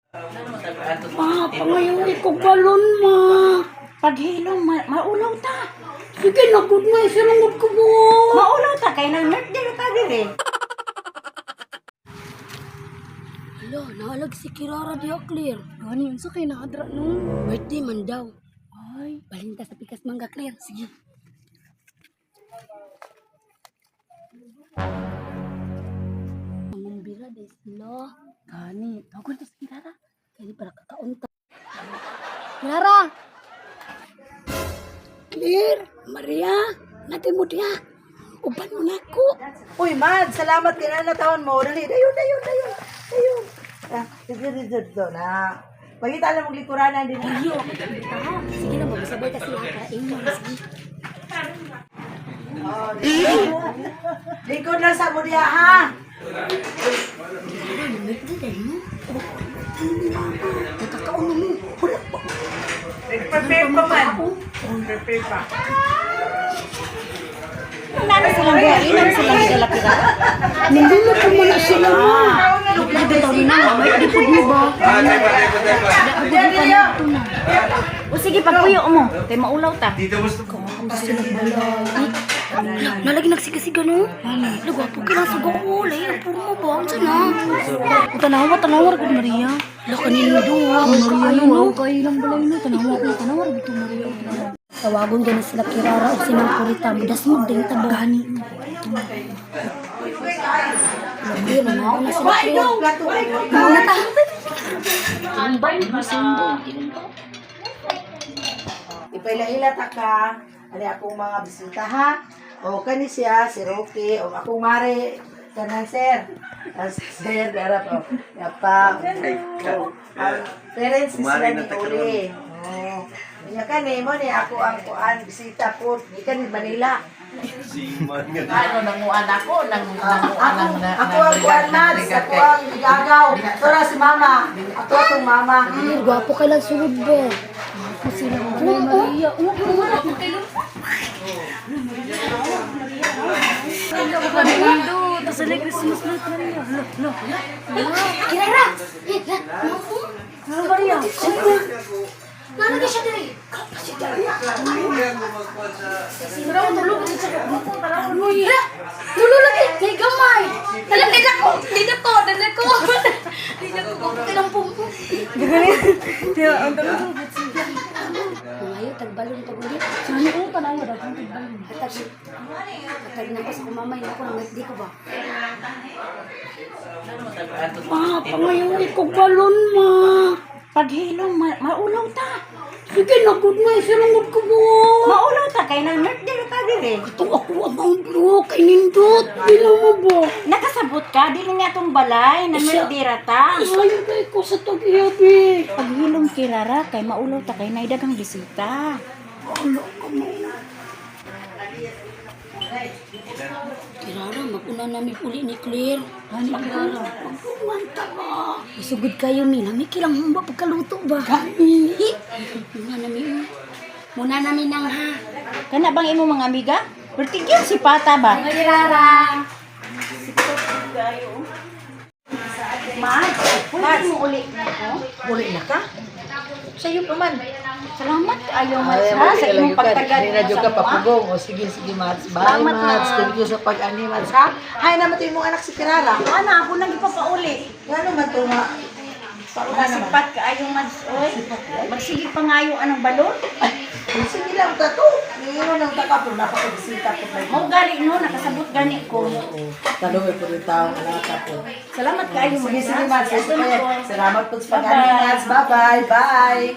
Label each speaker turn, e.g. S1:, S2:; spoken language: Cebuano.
S1: Ma, pangayoy ko balon, ma.
S2: Paghilom, maulaw ta.
S1: Sige na, good night. Silungod ko mo.
S2: Maulaw ta kay nang birthday ra ta diri.
S1: Hala, naalag si Kirara diha, Clear. Gani, unsa kay naadra no? Birthday man daw. Ay, balinta sa pikas mangga, Clear. Sige. Mangumbira day sila. Gani, tawag to si Kirara. Kaya para kakaunta. Kirara! Clear, Maria, natin mo diha. Uban mo na ako.
S3: Uy, Mad, salamat kay na taon mo. Dali, dayon, dayon, dayon. Dayon. Ah, dito, dito, dito na. Pagita alam mong likuranan din.
S1: Ayo, ako ta. Sige na, magsabay ta sila para ingon. Sige.
S3: Oh, lingkod lang sa mo diha, ha?
S1: Nakakaon na mo. Wala pa.
S3: Prepare pa man. Prepare pa.
S2: Nano silang buha, inom silang dala kira.
S1: Nandun pa man na sila mo. Hindi ba na? May di po di ba?
S2: O sige, pagpuyo mo kay maulaw ta.
S1: Sila balay. Nalagi nagsigasiga no? Lagwapo ka lang sa ko. Lahi ang puro mo ba? Unsa na? Tanawa, tanawa gud Maria. La kanino do. Maria no. Kay lang balay no. Tanawa ko, tanawa gud to Maria. Tawagon gani sila Kirara o sinang Kurita. Mudasmog din ta ba? Gani. Lagi na nauna sila Kirara. Nauna ta. Tilumba, tilumba.
S3: Ipaila-ila ta ka. Ani akong mga bisita ha. O kani siya si Rocky o akong mare kanang sir. Ah, si sir dara po. Yapa. O, ang parents ni sila
S4: Kumare
S3: ni
S4: na ta karon.
S3: Uli. Oh. Nya kani mo ni ako ang kuan bisita po gikan ni Manila.
S5: Ano, nanguan ako,
S3: Ah,
S5: nanguan
S3: ako,
S5: ang na,
S3: ako ang kuan Mads, ako ang gagaw. Tora si mama. Ako atong mama.
S1: Ay, gwapo ka lang sulod ba? Gwapo sila. Maria. Oo, gwapo kayo. Kirara! Maria! Nalagay siya diri. Tulog lagi! Kay gamay! Dala, di na ko! Di na ko! Dala ko! Di na ko! Gwapo ka lang po. Mangayo, tagbalon, taguli. Saan ko tanawa daw kang tagbalon? Hatag, hatag na ko sa kumamay na ko nang di ko ba? Ma, pangayoy ko balon, ma.
S2: Paghilom, maulaw ta.
S1: Sige na, good night. Silungod ko mo.
S2: Maulaw ta kay nang birthday ra ta diri.
S1: Itong ako ang mga bro, kay nindot. Bilang mo ba?
S2: Nakasabot ka dili nga atong balay na birthday ra ta.
S1: Isayo kay ko sa tag-iyabi.
S2: Paghilom kirara kay maulaw ta kay nay daghang bisita.
S1: Wala ka mo. Kirara, mag-una namin uli ni Claire. Hani, Kirara. Magpumanta ba? Isugod kayo, Mina. May kilang humba pagkaluto ba? Kami. Muna namin. Muna namin nang ha.
S2: Kana bang imong mga amiga? Birthday gyud si Pata ba?
S1: Kirara.
S2: Mad, pwede mo uli ko.
S3: Uli na ka? Sa'yo pa man.
S2: Salamat kaayo Mads ha sa imong pagtagad
S3: Hindi na
S2: mo
S3: jud
S2: sa
S3: ka
S2: mua.
S3: papugong. O sige, sige, Mads. Bye,
S2: Salamat,
S3: Mads.
S2: Mads.
S3: Thank you sa pag-ani, Mads. Ha? Hay naman ito yung anak si Kirara.
S2: Ana ako nang ipapauli.
S3: Ngano man ito nga? Pauna naman.
S2: Nasipat kaayo Mads oy. Magsige pa ngayo anang balon.
S3: Ay, sige lang, tato. Ngayon lang taka po. Napakabisita po.
S2: Mao gali no nakasabot gani ko.
S3: Talong po rin taong anak po.
S2: Salamat kaayo
S3: Sige,
S2: Mads.
S3: sige,
S2: ha.
S3: Mads.
S2: Sige,
S3: Sige,
S2: ato na ko.
S3: Salamat po sa pag-ani, Mads. Bye-bye. Bye.